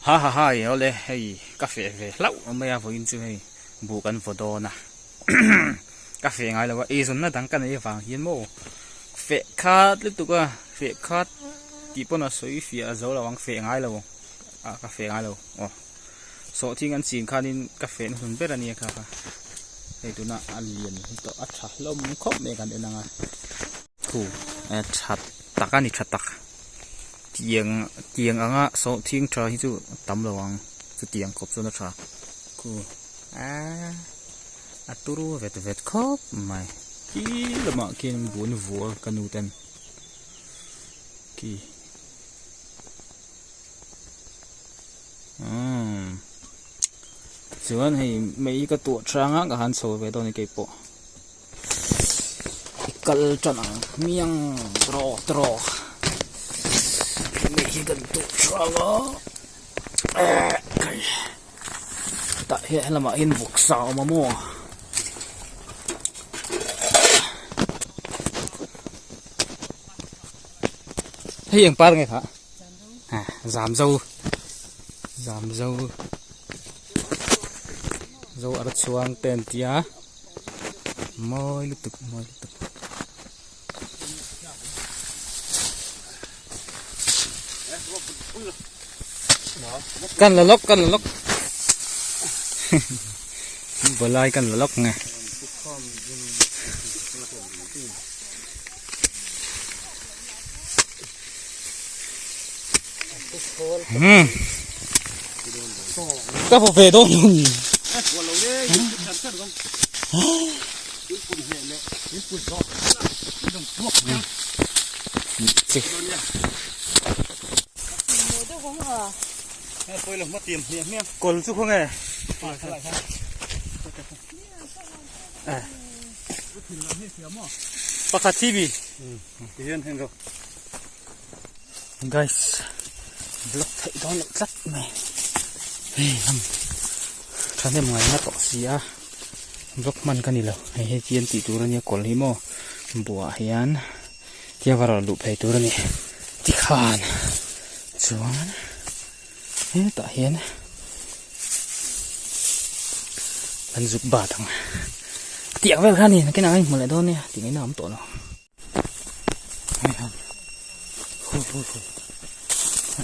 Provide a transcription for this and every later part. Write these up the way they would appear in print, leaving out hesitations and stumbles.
Ha ha hai awle hei ka feh ve hlauh mai a vawiin chu hei buh kan vaw dawn a ka feh ngai lo a eizawnna dang ka nei avang hian maw feh khat lutuk a feh khat tih pawn a sawi fiah a zo lo ang feh ngai lo a ka feh ngai lo aw sawhthing an chin khanin ka feh na hlun ber a nia kha kha hei tuna a lian tawh a tha hlawm khawp mai kan en ang a. Thu tha tak a ni tha tak tiang tiang anga sawhthing tha hi chu a tam lo ang chutiang khawp chuan a tha khu aaa a turu vet vet khawp mai khi lamah khian bun vua ka nu ten khi umm chuan hei mei ka tuah hrang a ka han chho ve dawn a ni keipawh. I kal tan ang hmiang trawk trawk hemi hi kan tuh hrang a eh kai tah hian helamah hian vawksa a awm a maw hei eng par nge kha zamzo zamzo zo ar chhuang te an tia. Mawi lutuk mawi lutuk. Kan la lawk kan la lawk. Balai kan la lawk nge. Hmm. Ka vo ve dawn lo ni. Kol chu khawnge. Pakhat hi bi. Guys vlog theih dawn loh tlat mai hei lam thahnem ngaina tawh si a vlog hman ka ni lo hei hei chian tih tur ania kawl hi maw buah hian tia va rawn luh phei tur a ni tikhan chuan hetah hian kan zuk bat ang tiang vel kha a ni nakinah khan hmu leh dawn nia tih ngaihna a awm tawh lo.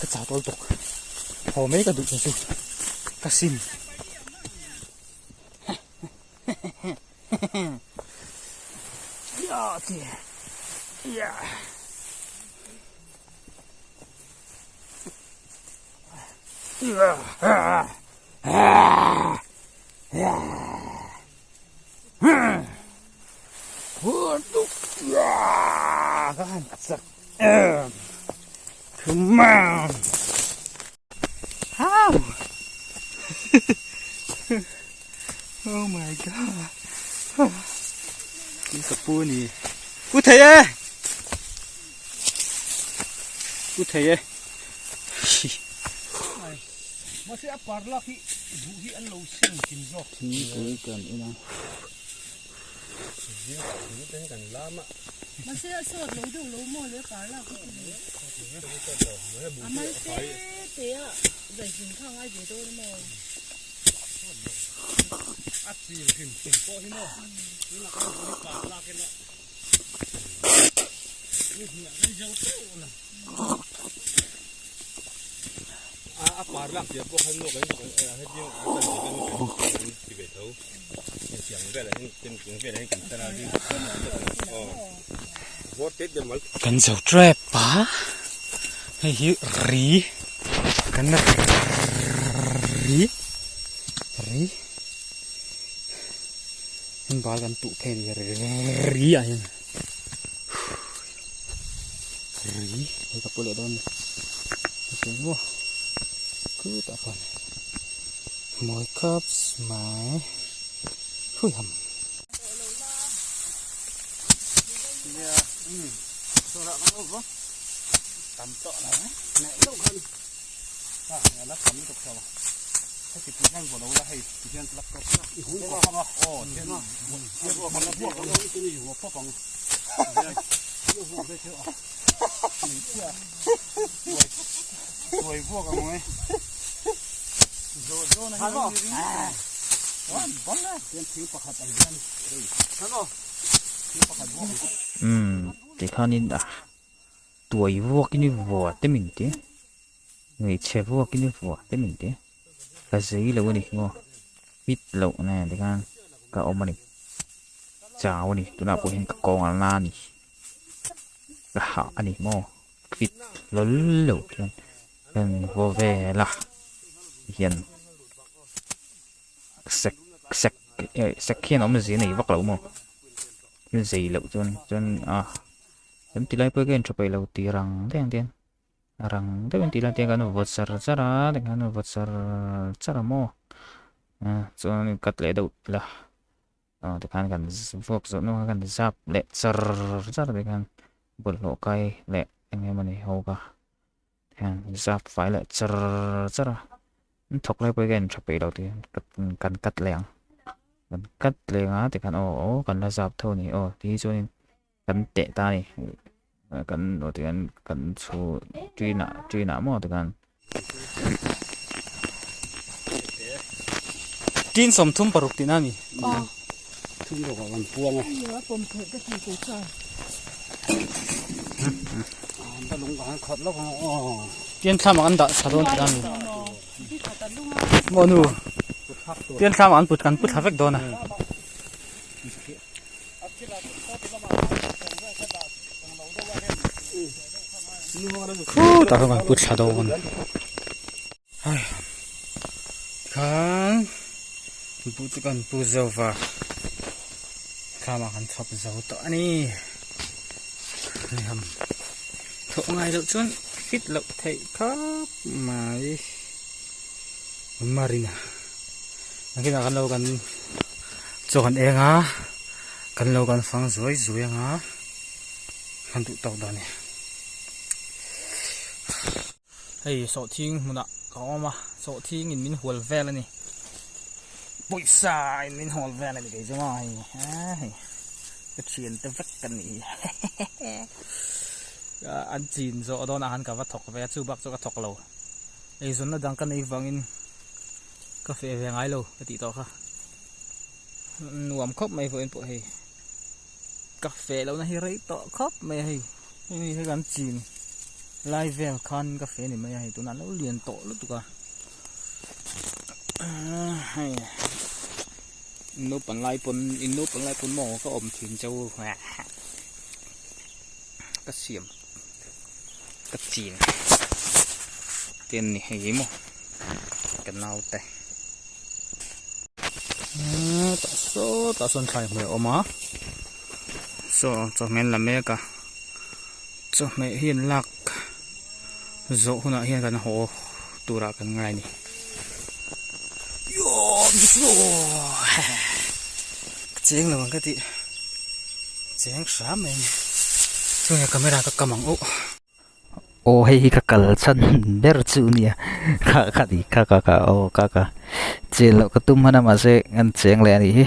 Ka chau tawl tawk haw mai ka duh chu chu ka sim ya ti ya Come on. How? Oh my god. Cái cặp pu này. Pu thầy ơi. Pu thầy ơi. Mahse a par lak hi duh hi an lo seng thin zawk. Thingpui kan en a. Mahse a sawt lo deuh lo maw le par lak hi chu ni. A mal te te a zaihlim kha a ngai ve dawn a maw. A chil hrim hrim pawh hi maw tunah khan duh hi par lak ila ni hniah kan zo teuh lo. A par lak tir pawh khan maw kan hetiang a chan ve kan ti ve tho hetiang velah hian tiang velah hian kan tan a ring aw vawr tet deuh mal kan zo trap a hei hi ri kan ri ri heng bal kan tuh phei a ni ri ah hian. Ri hei ka pu leh dawn a ni hetiang maw khutah khan mawi cups mai hui ham. Umm tikhanin a tuai vuakin i vua te min ti hmeichhe vuakin i vua te min ti ka zei lo a ni maw hit loh nen tikhan ka awm a ni chau a ni tunah pawh hian ka kawng a la a ni ka hah a ni maw fit hlawl lo hian kan vaw vel a hian sek sek eh sek hian awmzia nei vak lo maw thil zei loh chuan chuan a kan ti lai pawh hi ka intha peih lo tih rang deuh ang te hian rang deuh in tih lai te hian kan vaw char char a tikhan vaw char char a maw chuan cut leh deuh ila. Aw tikhan kan vuak zawh hnuah kan zap leh char char tikhan bawlhhlawh kai leh eng emawni ho kha tikhan zap fai leh char char a an thawk lai pawh hi ka en tha peih lo tih kan cut leh ang kan cut leh ang a tikhan aw aw kan la zap tho a ni aw tih hi chuanin kan teh ta a ni kan aw tikhan kan chhu ṭinah ṭinah maw tikhan. Tin 36 tihna a ni. Tin thlam ah kan dah tha dawn tihna a ni. Maw nu tin thlam ah an put kan pu thla vek dawn a. Khutah khan kan pu thla dawn hei tikhan buh chu kan pu zo va thlamah kan chhawp zo tawh a ni hei thawh ngai loh chuan fit loh theih khawp mai marina. Nakinah kan lo kan chaw kan eng a kan lo kan fang zuai zuai ang a kan duh tawk dawn a ni hei sawhthing hmunah ka awm a sawhthing in min hual vel a ni pawisa in min hual vel a ni kei chu maw hei hei ka thian te vek ka ni an chin zawh dawnah khan ka va thawk ve a chu bak chu ka thawk lo eizawnna dang ka nei vangin. Ka feh ve ngai lo ka tih tawh kha nuam khawp mai vawiin pawh hei ka feh lohna hi rei tawh khawp mai a hei hemi hi kan chin lai vel khan ka feh a ni mai a hei tunah a lo lian tawh lutuk a hei naupang lai pawn in naupang lai pawn maw ka awm thin cheu ka siam ka chin te an ni hei maw ka naute tah saw tah sawn thlai hmeh a awm a saw chawhmeh an la mek a chawhmeh hi an lak zawh hunah hian kan haw turah kan ngai a ni ka cheng lo ang ka tih cheng hram mai a ni chuan camera ka kam ang uh. Aw hei hi ka kal chhan ber chu nia kha kha ni kha kha kha aw kha kha chel loh ka tum hman a mahse an cheng leh a nih hi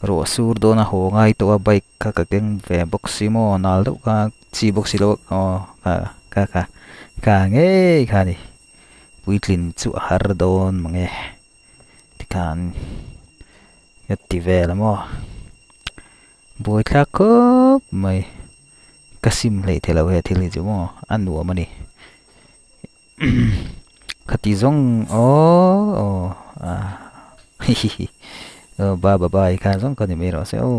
ruah sur dawn a haw ngai tawh a bike kha ka keng ve bawk si maw nal deuh kha chi bawk si lo aw kha kha kha kha ngei kha a ni puitlin chu a har dawn mange tikhan ka ti vel a maw buaithlak khawp mai. Ka sim hleih theih loh he thil hi chu maw a nuam a ni khati zawng aw aw ah hihihi aw ba ba bai khan zawng ka ni mai rawh se aw.